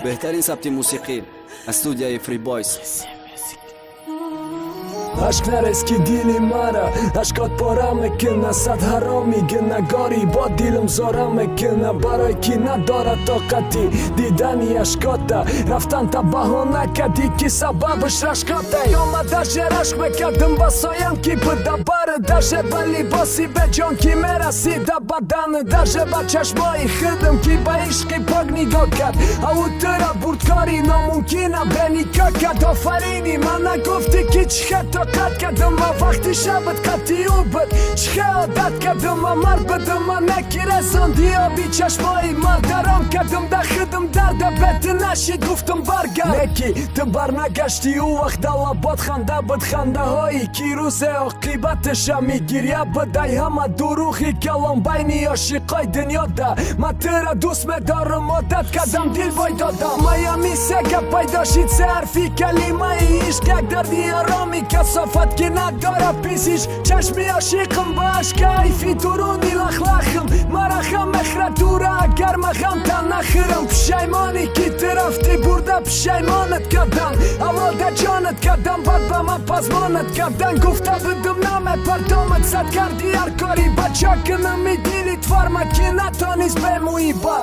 Беҳтарин сабти мусиқӣ аз студияи Free Boys. Ашк нарез, ки дили мара ашкот пора мекуна, сад ҳароми гунагори бо дилам зора мекуна, барои ки надорад тоқати дидани ашкота. Рафтанта баҳона кадӣ, ки сабабаш рашкота. Ёма даже рашк мекардам ба соям, ки буда бара, даже ба либоси беҷон, ки мерасида бадан, даже ба чашмои худам, ки ба ишқи пок нигоҳ кард. Аву тура бурдкори номумкина беникоҳ кард. Офарини ман, нагуфтӣ, ки чӣ хел тоқат кардам ма вақти шабат қатъи ӯ буд, чӣ хел одат кардам ма, мард будам ма, неки расонди оби чашмои ма. Даром кардам да худам дарда, бети нашид, гуфтам баргард, неки ту барнагаштӣ. Ӯ вақт далабот ханда буд, хандаҳое ки рӯзе оқибаташа мегирья будай. Ҳама дурӯғи калон байни ошиқои дунёда. Ма тура дӯст медорам, одат кардам, дил бой додам. Маями се гап пайдо шид, се ҳарфи калимаи ишқ, як дарди ороми касофат, ки надорад писиш. Чашми ошиқам ба ашка ҳайфи дуруни лахлахам мара хам мехрад дура, агар ма ғамта нахӯрам. Пушаймонӣ, ки ту рафтӣ, бурда пушаймонат кардан. Аввал да ҷонат кардам, баъд ба ман пазмонат кардан. Гуфта будум, намепардомат, сад карди ҳар кори бача кунами дили тварма, ки натонист бемуҳиба.